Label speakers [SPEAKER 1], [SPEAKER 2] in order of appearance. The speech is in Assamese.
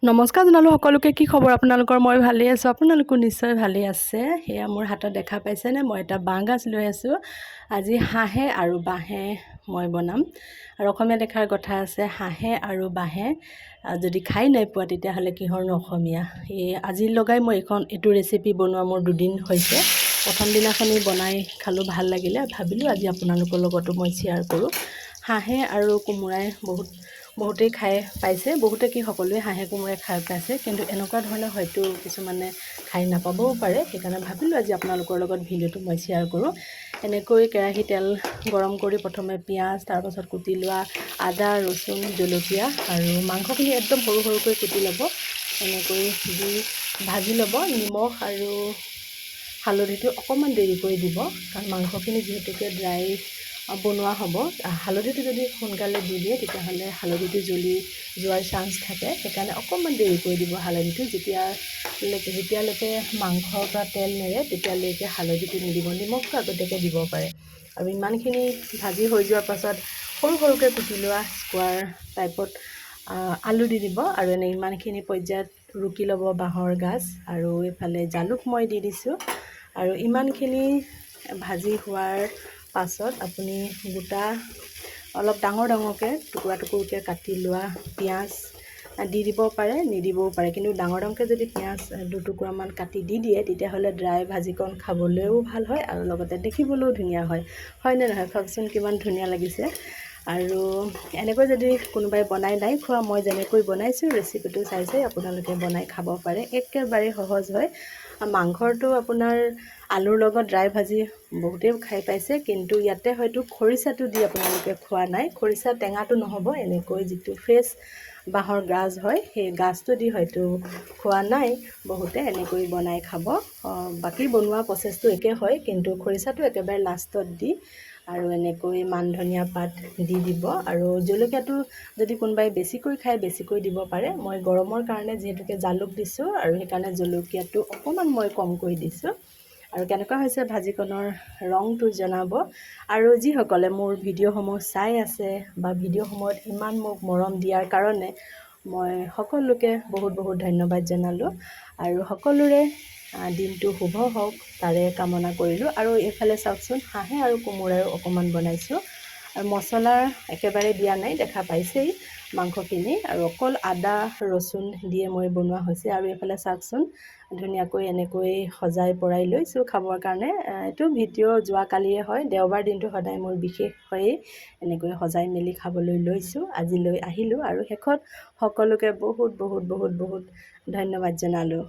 [SPEAKER 1] নমস্কাৰ জনালোঁ সকলোকে। কি খবৰ আপোনালোকৰ? মই ভালেই আছোঁ, আপোনালোকো নিশ্চয় ভালেই আছে। সেয়া মোৰ হাতত দেখা পাইছেনে? মই এটা বাঁহগাজ লৈ আছোঁ। আজি হাঁহে আৰু বাঁহে মই বনাম। আৰু অসমীয়াত এষাৰ কথা আছে, হাঁহে আৰু বাঁহে যদি খাই নাই পোৱা, তেতিয়াহ'লে কিহৰনো অসমীয়া? এই আজি লগাই মই এইটো ৰেচিপি বনোৱা মোৰ 2 দিন হৈছে। প্ৰথম দিনাখনি বনাই খালোঁ, ভাল লাগিলে। ভাবিলোঁ আজি আপোনালোকৰ লগতো মই শ্বেয়াৰ কৰোঁ। হাঁহে আৰু কোমোৰাই বহুতেই খাই পাইছে, বহুতে কি সকলোৱে হাঁহে কোমোৰাই খাই পাইছে। কিন্তু এনেকুৱা ধৰণে হয়তো কিছুমানে খাই নাপাবও পাৰে। সেইকাৰণে ভাবিলোঁ আজি আপোনালোকৰ লগত ভিডিঅ'টো মই শ্বেয়াৰ কৰোঁ। এনেকৈ কেৰাহী তেল গৰম কৰি প্ৰথমে পিঁয়াজ, তাৰপাছত কুটি লোৱা আদা, ৰচুন, জলকীয়া আৰু মাংসখিনি একদম সৰু সৰুকৈ কুটি ল'ব। এনেকৈ দি ভাজি ল'ব। নিমখ আৰু হালধিটো অকণমান দেৰিকৈ দিব, কাৰণ মাংসখিনি যিহেতুকে ড্ৰাই বনোৱা হ'ব, হালধিটো যদি সোনকালে দি দিয়ে, তেতিয়াহ'লে হালধিটো জ্বলি যোৱাৰ চান্স থাকে। সেইকাৰণে অকণমান দেৰিকৈ দিব হালধিটো। যেতিয়ালৈকে মাংসৰ পৰা তেল নেৰে, তেতিয়ালৈকে হালধিটো নিদিব। নিমখটো আগতীয়াকৈ দিব পাৰে। আৰু ইমানখিনি ভাজি হৈ যোৱাৰ পাছত সৰু সৰুকৈ কুটি লোৱা স্কোৱাৰ টাইপত আলু দি দিব। আৰু এনে ইমানখিনি পৰ্যায়ত ৰুকি ল'ব বাঁহৰ গাজ আৰু এইফালে জালুক মই দি দিছোঁ। আৰু ইমানখিনি ভাজি হোৱাৰ পাছত আপুনি গোটা অলপ ডাঙৰ ডাঙৰকৈ টুকুৰা টুকুৰকৈ কাটি লোৱা পিঁয়াজ দি দিব পাৰে, নিদিবও পাৰে। কিন্তু ডাঙৰ ডাঙৰকৈ যদি পিঁয়াজ দুটুকুৰামান কাটি দি দিয়ে, তেতিয়াহ'লে ড্ৰাই ভাজিকণ খাবলৈও ভাল হয় আৰু লগতে দেখিবলৈও ধুনীয়া হয়। হয়নে নহয় কওকচোন? কিমান ধুনীয়া লাগিছে! আৰু এনেকৈ যদি কোনোবাই বনাই নাই খোৱা, মই যেনেকৈ বনাইছোঁ ৰেচিপিটো চাই চাই আপোনালোকে বনাই খাব পাৰে। একেবাৰে সহজ হয়। মাংসটো আপোনাৰ আলুৰ লগত ড্ৰাই ভাজি বহুতেই খাই পাইছে, কিন্তু ইয়াতে হয়তো খৰিচাটো দি আপোনালোকে খোৱা নাই। খৰিচা টেঙাটো নহ'ব, এনেকৈ যিটো ফ্ৰেছ বাঁহৰ গাজ হয়, সেই গাজটো দি হয়তো খোৱা নাই বহুতে। এনেকৈ বনাই খাব। বাকী বনোৱা প্ৰচেছটো একে হয়, কিন্তু খৰিচাটো একেবাৰে লাষ্টত দি আৰু এনেকৈ মান ধনিয়া পাত দি দিব। আৰু জলকীয়াটো যদি কোনোবাই বেছিকৈ খায়, বেছিকৈ দিব পাৰে। মই গৰমৰ কাৰণে যিহেতুকে জালুক দিছোঁ আৰু সেইকাৰণে জলকীয়াটো অকণমান মই কমকৈ দিছোঁ। আৰু কেনেকুৱা হৈছে ভাজিকণৰ ৰংটো জনাব। আৰু যিসকলে মোৰ ভিডিঅ'সমূহ চাই আছে বা ভিডিঅ'সমূহত ইমান মোক মৰম দিয়াৰ কাৰণে মই সকলোকে বহুত বহুত ধন্যবাদ জনালোঁ। আৰু সকলোৰে দিনটো শুভ হওক, তাৰে কামনা কৰিলোঁ। আৰু এইফালে চাওকচোন, হাঁহে আৰু কোমোৰাও অকণমান বনাইছোঁ। আৰু মছলা একেবাৰে দিয়া নাই, দেখা পাইছেই মাংসখিনি। আৰু অকল আদা, ৰচুন দিয়ে মই বনোৱা হৈছে। আৰু এইফালে চাওকচোন, ধুনীয়াকৈ এনেকৈ সজাই পৰাই লৈছোঁ খাবৰ কাৰণে। এইটো ভিডিঅ' যোৱাকালিয়ে হয়। দেওবাৰ দিনটো সদায় মোৰ বিশেষ হয়েই। এনেকৈ সজাই মেলি খাবলৈ লৈছোঁ। আজিলৈ আহিলোঁ আৰু শেষত সকলোকে বহুত বহুত বহুত বহুত ধন্যবাদ জনালোঁ।